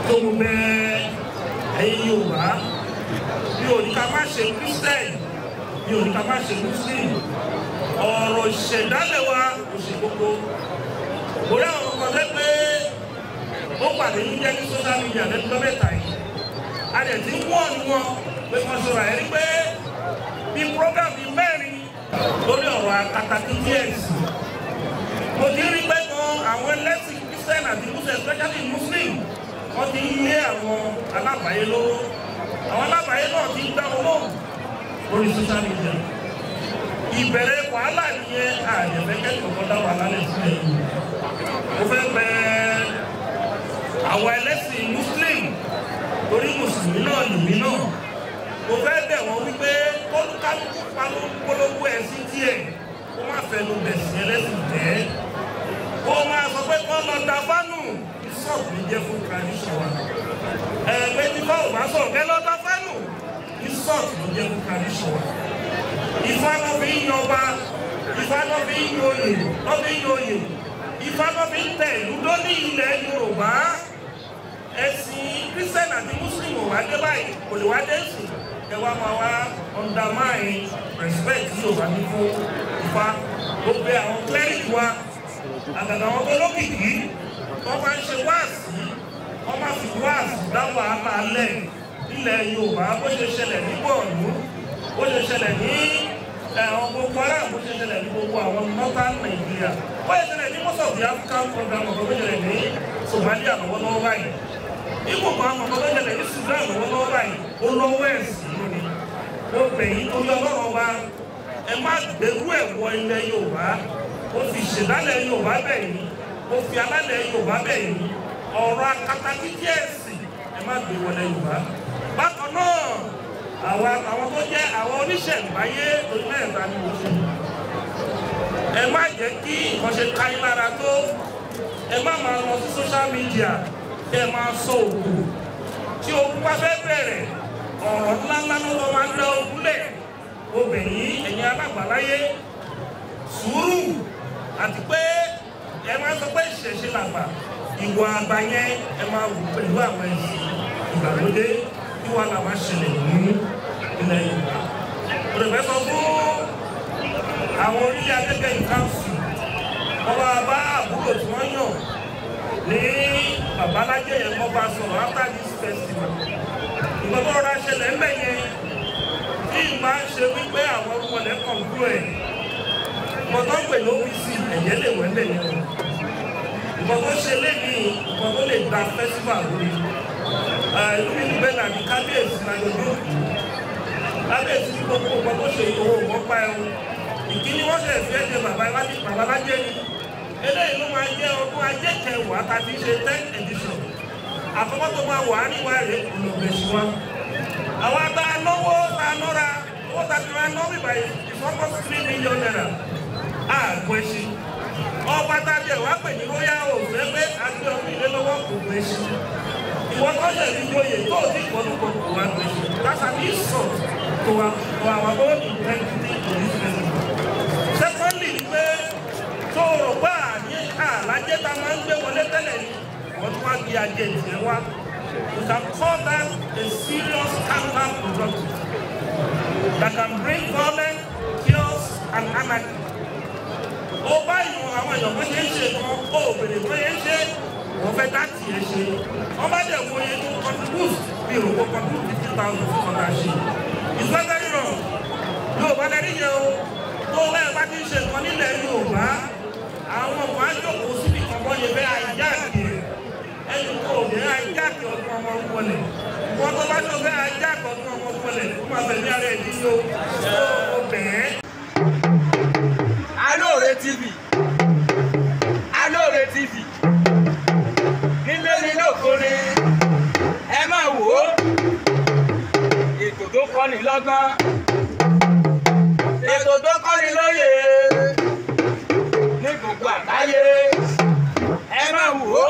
Tó mo bẹ̀ ẹ̀yin Yorùbá, mi ò ní ká má ṣe Christian, mi ò ní ká má ṣe Muslim. Ọ̀rọ̀ ìṣẹ̀dálẹ̀ wa kò ṣe kókó. Mo rí àwọn kan lẹ́ pé ó pàdé ní jẹ́ ní social media lẹ́nu mẹ́ta yìí. A dẹ̀ ti ń wọ́n wọn pé wọ́n sọ̀rọ̀ ẹ̀ rí pé bí program bíi mẹ́rin lórí ọ̀rọ̀ akatakítí ẹ̀sìn. Mo ti rí pé gan àwọn ẹlẹ́sìn Christian àti Muslim, especially Muslim, wọ́n ti ń lé àwọn alábàáyé lówó. Àwọn alábàáyé náà ti ń gbá wọn lóhùn lórí social media. Ìbẹ̀rẹ̀ wàhálà nìyẹn, àyẹ̀fẹ́ kẹ́kọ̀ọ́ dá wàhálà lẹ̀ sílẹ̀. Mo fẹ́ bẹ̀ àwọn ẹlẹ́sìn Muslim, torí mùsùlùmí náà lùmí náà. Mo fẹ́ bẹ̀ wọ́n wípé kólúkálukú polówó ẹ̀sìn tiẹ̀, kó má fẹnu bẹ̀sìn ẹlẹ́sìn jẹ́. Kó máa sọ pé kó lọ da fánù, ìsọ̀tún ní jẹ́ fún tradition wa. Ẹ̀ẹ́dẹ́ tí báwo bá sọ̀rọ̀ kẹ́ lọ da fánù, ìsọ̀tún ní jẹ́ fún tradition wa. Ifá ló fi ń yọba, Ifá ló fi ń yoyè, ló fi ń yoyè. Ifá ló fi ń tẹ ìlú tó ní ilẹ̀ Yorùbá. Ẹ̀sìn Christian àti Muslim ò wá dé báyìí, kò lè wá dé sí. Ẹ wá máa wá undermine respect tí Yorùbá ní fún Ifá. Ó bẹ àwọn cleric wa, àgàgà àwọn olókìkí, wọ́n máa ń ṣe wáàsí, wọ́n máa fi wáàsí dá wàhálà lẹ̀ nílẹ̀ Yorùbá, bó ṣe ṣẹlẹ̀ ní Borno, bó ṣe ṣẹlẹ̀ ní àwọn Boko Haram, bó ṣe ṣẹlẹ̀ ní gbogbo àwọn northern Nigeria, bó ṣe ṣẹlẹ̀ ní most of the African program, bó ṣe ṣẹlẹ̀ ní Somalia lọ́wọ́lọ́wọ́ báyìí, ipò kan àwọn ọmọ tó ṣẹlẹ̀ ní Sudan lọ́wọ́lọ́wọ́ báyìí, ó lọ́wọ́ ẹ̀sìn lónìí. Ó bẹ̀ yín torí Ọlọ́run ọba, ẹ má gbèrú ẹ̀ wọ ilẹ̀ Yorùbá. Ó fi ìṣẹ̀dálẹ̀ Yorùbá bẹ̀ yín, ó fi alálẹ̀ Yorùbá bẹ̀ yín. Ọ̀rọ̀ akatakítí ẹ̀sìn ẹ má gbé wọlé Yorùbá. Bákan náà, àwọn tó jẹ́ àwọn oníṣẹ̀ǹbáyé onímẹ̀ta ni mo ṣe. Ẹ má jẹ́ kí nǹkan ṣe ká yín lára tó. Ẹ má máa lọ sí social media kí ẹ máa sọ òkú. Tí ogun bá fẹ́ bẹ̀rẹ̀, ọ̀rọ̀ ńláńlá ló lọ máa ń dá ogun lẹ̀. Obìnrin ẹ̀yin alágbàláyé, sùúrù àti pé ẹ máa sọ pé ìṣẹ̀ṣe làgbà, ìwà àgbà yẹn ẹ máa wù pẹ̀lú àwọn ẹ̀sìn ìgbàlódé kí wàhálà máa ṣẹlẹ̀ ní ilẹ̀ Yorùbá. Mo lè fẹ́ sọ fún àwọn orílẹ̀ akẹ́kẹ̀ẹ́ ìkáǹsù, wọ́n bá bá àbúrò tí wọ́n yàn ní babalájẹ́ yẹn kọ́ bá sọ̀rọ̀ after this festival. Ìgbà tó rọra ṣẹlẹ̀ ń bẹ̀ yẹn, tí ìgbà ń ṣe wípé àwọn ọmọlẹ̀ kàn kúrò ẹ̀. Ìgbà tó ń pè ní OPC, ẹ̀jẹ̀ lè wẹ̀ ń bẹ̀ yẹn o. Ìgbà tó ṣe léyìn, ìgbà tó lè gba festival lórí. Ìlú mi ní bẹ́ẹ̀ nàbí kábíyèsí lájọjọ́ òkú. Kábíyèsí ní gbogbo ìgbà tó ṣe owó wọn pa ẹ̀hún. Ìkíní wọ́n ṣe fi ẹ̀jẹ̀ babalájẹ́ ni. Eléyìí ló máa jẹ́ ọdún ajé kẹwàá tá a ti ṣe 10th edition. Àkọ́kọ́ tó máa wà á níwá rèé kò lọ bẹ̀ sí wa. Àwa tá a náwó tá a nọ́ra, owó tá a ti máa ná bíbá yìí is almost 3 million naira. Àgọ́ ẹṣin. Ọba tá a jẹ wá pè ní royal house pé a gbé ọdún ilé lọ́wọ́ kò gbé ẹṣin. Ìwọ tó ṣe ní joyè tó ti gbọ́dún kan kò wá gbé ẹṣin. That's an insult to our own integrity to this festival. Secondly, ni pé tó o rò pé àní àlájẹ́ ta máa ń gbé wọlé tẹ́lẹ̀ ni wọ́n tún wá gbé ajé tiẹ̀ wá. You can call that a serious counterproductive that can bring violence, chaos, and anarchy. Ó bá ìwọ̀n àwọn èèyàn kan ṣe ń ṣe kan, ó bèrè kan ṣe ń ṣe, wọ́n fẹ́ dá tiẹ̀ ṣe. Wọ́n bá dẹ̀ wo iye tó contribute bí ìròkó contribute 50,000 fún ọ̀dà ṣe. It's very very wrong. Yorùbá lẹ́rí yẹn o. Tó o bẹ́ẹ̀ bá ti ń ṣe nǹkan nílẹ̀ Yorùbá, àwọn kan á jókòó síbi kan bọ́ yẹ fẹ́ àìjáàkì rẹ̀. Ẹni tó o bẹ̀rẹ̀ àìjáàkì ọdún ọmọ wọlé. Wọ́n tó bá tó fẹ́ àìjáàkì ọdún ọmọ wọlé, ó máa fẹ̀mí ara ẹ̀ dín ní o. Ó bẹ̀ẹ́. Alóore TV, Alóore TV, nílé ní lóko ni ẹ máa wò ó, ètò tó kọ́ni lọ́gbọ́n, ètò tó kọ́ni lóye ní gbogbo àgbáyé, ẹ máa wò ó.